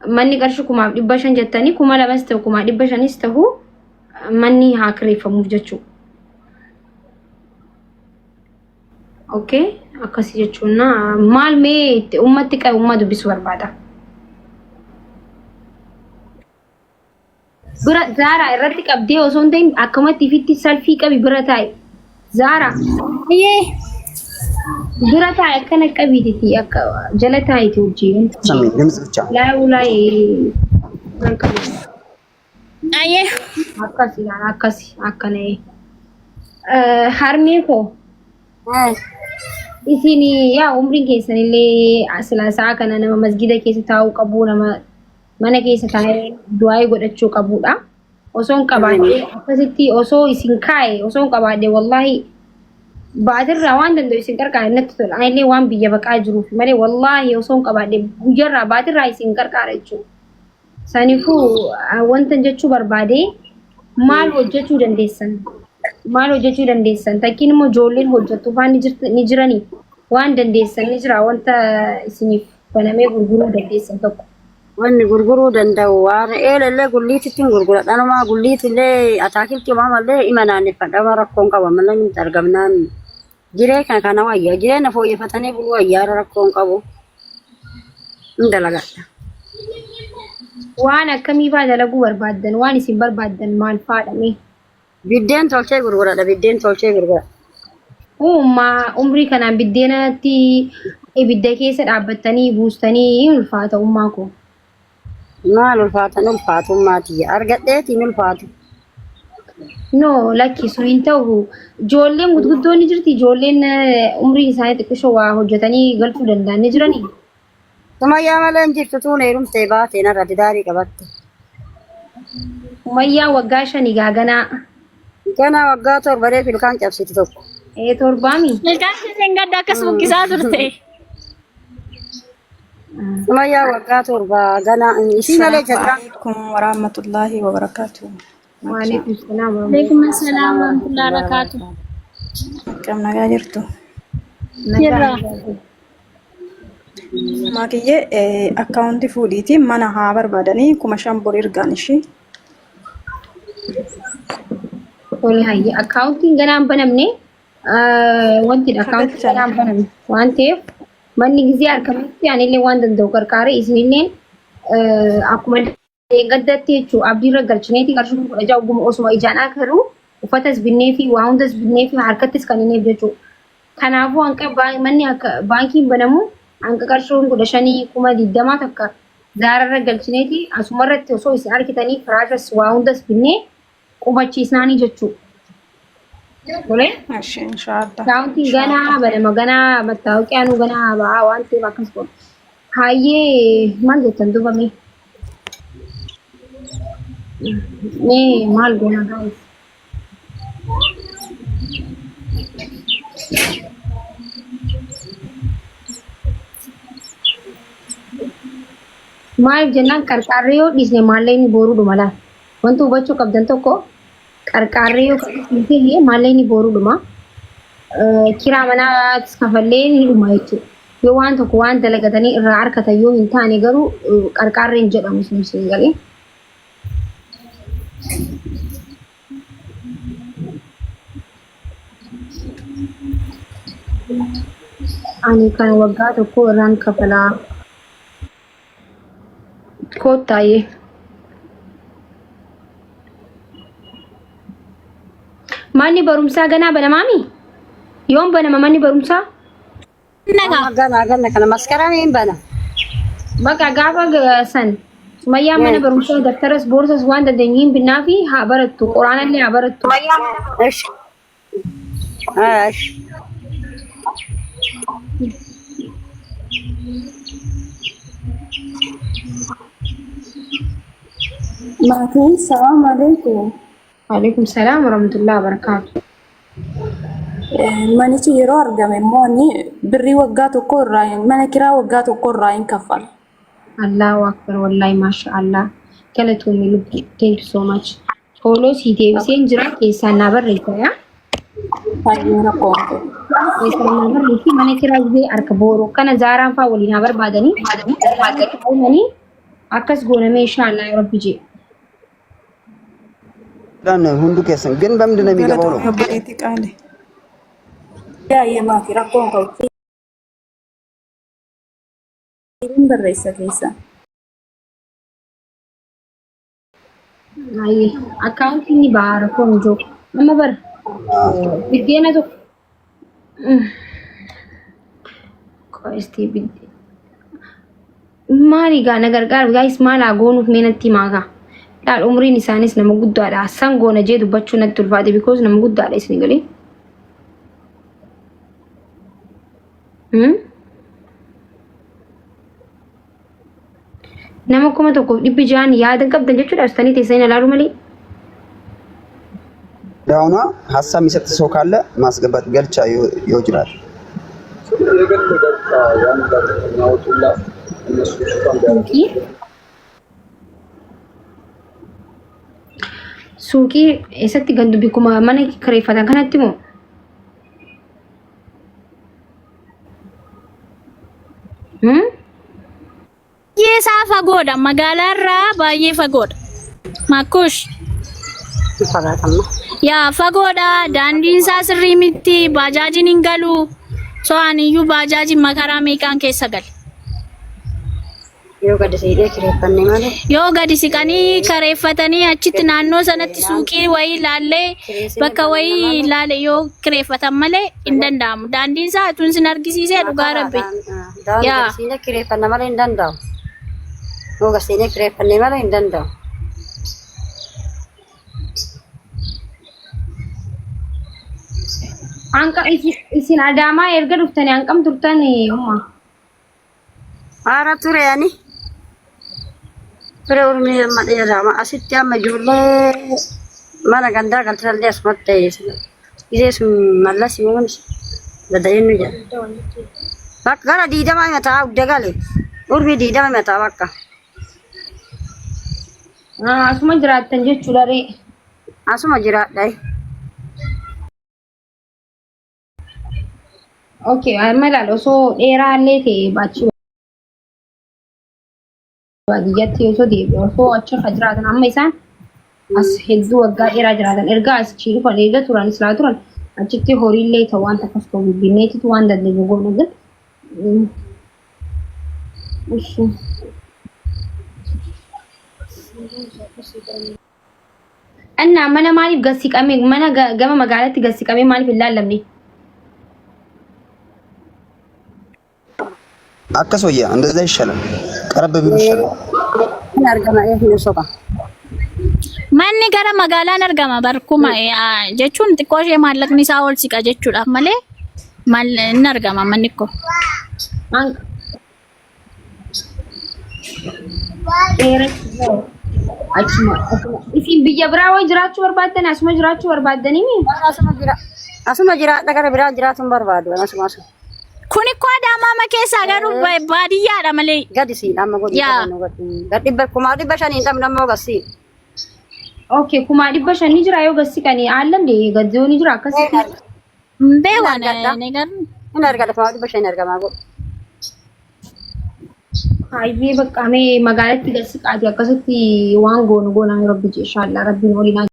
Manni qarshii 1500 jettanii 2000s ta'u 1500s ta'u manni haa kireeffamuuf jechuudha. Okay, akkasii jechuun maal mee itti ummatti qabu umma dubbisuu barbaada. Bira Zaaraa irratti qabdee osoo hin ta'in akkamatti ifitti salfii qabi bira taa'i. Zaaraa Ayyee. bira taa'i akkana qabiititi akka jala taa'iti hojii. ሰሚ ድምፅ ብቻ Laayuu laayee kan qabu. Ayyee. Akkasi akkasi akkana. Harmee koo isin yaa umriin keessan illee silaa sa'a kana nama masgida keessa taa'uu qabu nama mana keessa taa'ee du'aayii godhachuu qabudha. Osoo hin qabaadhe akkasitti osoo isin kaa'e osoo hin qabaadhe wallaahi baatirraa waan danda'u isin qarqaare natti tola. Anillee waan biyya baqaa jiruuf malee wallaahi osoo hin qabaadhe guyyarraa baatirraa isin qarqaara jechuudha. Saniifuu wanta jechuu barbaade maal hojjechuu dandeessan? Maal hojjechuu dandeessan? Takkiin immoo ijoolleen hojjettu faan ni jiranii waan dandeessan ni jira wanta isiniif banamee gurguruu dandeessan tokko. Wanni gurguruu danda'u waan eelellee gulliititti hin gurguradha. Anumaa gulliitillee ataakiltii maamallee ima naanneffadha. Ama rakkoon qaba malee inni argamnaan jiree kana kana wayya. Jireenya fooyyeffatanii buluu wayyaa rakkoon qabu. Hin dalagadha. Waan akkamii faa dalaguu barbaaddan? Waan isin barbaaddan maal faadha mee? Biddeen tolchee gurguradha. Biddeen tolchee gurguradha. Uumaa umrii kanaan biddeenatti ibidda keessa dhaabbattanii buustanii hin ulfaata ummaa koo. Maal ulfaatan ulfaatummaa tiyya. Argadheetiin ulfaatu. No lakki sun hin ta'u. Ijoolleen gurguddoon ni jirti. Ijoolleen umrii isaanii xiqqishoo waa hojjetanii galchuu danda'an ni jiranii. Sumayyaa malee hin jirtu tuun heerumtee baatee narra didaarii qabatte. Sumayyaa waggaa shani gaaganaa. Gana waggaa torba reef ilkaan cabsiti tokko. Ee torbaami. Ilkaan isheen gadda akkas bukkisaa turte. Sumayyaa waggaa torba gana isii malee jirra. Assalamualaikum warahmatullahi wabarakatuh. Waalaikum salaam. Alaikum assalam warahmatullahi wabarakatuh. Akkam nagaa jirtu? Jirra. Maakiyyee akkaawuntii fuudhiitii mana haa barbaadanii 5000 bor ergaan ishii. Tole hayya akkaawuntiin ganaa hin banamne wanti akkaawuntiin ganaa hin banamne waan ta'eef manni gizee argametti anillee waan danda'u qarqaare isinillee akkuma gaddatti jechuun abdiirra galchineeti qarshii 16,000 oguma osuma ijaan agarru uffatas binnee fi waa hundas binnee fi harkattis kan inni jechuudha. Kanaafuu hanqa manni akka baankiin banamu hanqa qarshii 15,000 20,000 takka zaararra galchineeti asumarratti osoo isin argitanii firaashas waa hundas binnee qubachiisnaanii jechuudha. Tole. Eshi inshaallah. Akkaawuntiin ganaa banama ganaa mattaawoqiyaanuu ganaa ba'aa waan ta'eef akkas godhu. Hayyee maal jettan duuba mee? Mee maal goona guys? Maal jennaan qarqaarree yoo dhiisne maallaqni booruu dhuma laal. Wanti hubachuu qabdan tokko qarqaarree yoo kan ta'e maallaqni booruu dhuma. Kiraa manaatis kafallee ni dhuma jechuudha. Yoo waan tokko waan dalagatanii irraa argatan yoo hin taane garuu qarqaarree hin jedhamu sun isin galee. Ani kan waggaa tokko irraan kafalaa. Koottaayee. Manni barumsaa ganaa banamaami? Yoom banama manni barumsaa? Nagaa. Gana gana kana maskaramiin bana. Bakka gaafa san Sumayyaan mana barumsaa daftaras boorsas waan dandeenyu hin binnaa fi haa barattu quraanallee haa barattu. Esh. Esh. Maatiin salaam alaikum. Waalaikum salaam warahmatullahi wabarakaatu. Manichi yeroo argame immoo ani birrii waggaa tokko irraa mana kiraa waggaa tokko irraa hin kaffala. Allahu akbar wallahi masha Allah. Galatoomi lubbu. Thank you so much. Fooloo sii deebiseen jira keessaan naa barreessa yaa. Baay'ee rakkoo hin qabu. Keessaan naa barreessi mana kiraa gisee harka booroo kana zaaraan faa waliin haa barbaadanii. Uumanii Akkas goona mee inshaallah yoo rabbi jee. በጣም ሁንዱ keessan ግን በምንድን ነው የሚገባው ነው Galatoomi obboleetti qaali. Baay'ee maatii rakkoon qabu. Hin barreessa keessa. Ayyee akkaawuntiin ni ba'a rakkoon ijoo. Amma bara biddeena tokko. Qo'istii biddeen. Maali gaa na gargaaru gaayis maal haa goonuuf mee natti himaa gaa. Laal umriin isaanis nama guddaadha. San goona jee dubbachuu natti ulfaate because nama guddaadha isin galee. Hmm? Nama 1600 yaada hin qabdan jechuudha. Astanii teessanii ilaaluu malee. ዳውና ሀሳብ የሚሰጥ ሰው ካለ ማስገባት ገልቻ ይወጅራል። የግል ገልቻ ያን የሚያወጡላት እነሱ ሽፋን ቢያደርጉ Suuqii suuqii eessatti gandu bikkuma mana kireeffatan kanatti moo? Hmm? Baay'ee isaa fagoodha. Magaalaa irraa baay'ee fagoodha. Makkush. Fagaatamma. Yaa fagoodha. Daandiin isaa sirrii miti. Baajaajiin hin galu. So aniyyuu baajaajiin makaraa meeqaan keessa gale. Yoo gadi siidhee kireeffanne malee. Yoo gadi siqanii kareeffatanii achitti naannoo sanatti suuqii wayii ilaallee bakka wayii ilaale yoo kireeffatan malee hin danda'amu. Daandiin isaa tun sin argisiisee dhugaa rabbi. Daandii Yaa. gadi siinee kireeffanne malee hin danda'u. Yoo gadi siinee kireeffanne malee hin danda'u. Hanqa isin Adaamaa erga dhuftanii hanqam turtan umma? Haara ture ani. Ture urmii amma dheeraa asitti amma ijoollee mana gandaa galtallee asumatti ta'e. Isee sun mallas moo dada'een nu jedha. Bakka gara diidama mataa hudda gale. Urmii diidama mataa bakka. Asuma jiraattan jechuudha ree. Asuma jiraadha. Okay, amma ilaal osoo dheeraa illee ta'e achi baadiyyaatti osoo deebi'e osoo achirra jiraatan amma isaan as hedduu waggaa dheeraa jiraatan erga as achii dhufan erga turan islaa turan achitti horiillee ta'u waan takkas ta'u bibbinneetitu waan dandeenyu goona gin. Ishi. Annaa mana maaliif gad siqamee mana gama magaalaatti gad siqamee maaliif hin laallamne? አከስ ወያ እንደዛ ይሻላል። ቀረብ ቢሉ ይሻላል። Hin argama hin soqa. Manni gara magaalaan argama barkuma jechuun xiqqoo ishee maallaqni isaa ol siqa jechuudhaaf malee mal hin argama manni kun. Achuma isin biyya biraa wayi jiraachuu barbaaddan asuma jiraachuu barbaaddanii mi? Asuma jira. Asuma jiraadha gara biraa jiraatu hin barbaadu. Asuma asuma. Kun ikkoo Adaamaama keessaa garuu baadiyyaadha malee. Gadi siin amma godhi Yaa. gad dhibba kumaa dhibba shanii hin qabne ammoo gad siin. Okay, 500,000 ni jira yoo gad siqanii haallan de gad ni jira akkasitti. Hin beekan Hin argadha. ni garuu. Hin argata kumaa dhibba shanii argamaa godhu. Baay'ee bakka mee magaalatti gad siqaati akkasitti waan goonu goonaa rabbi jee inshallah rabbiin waliin haa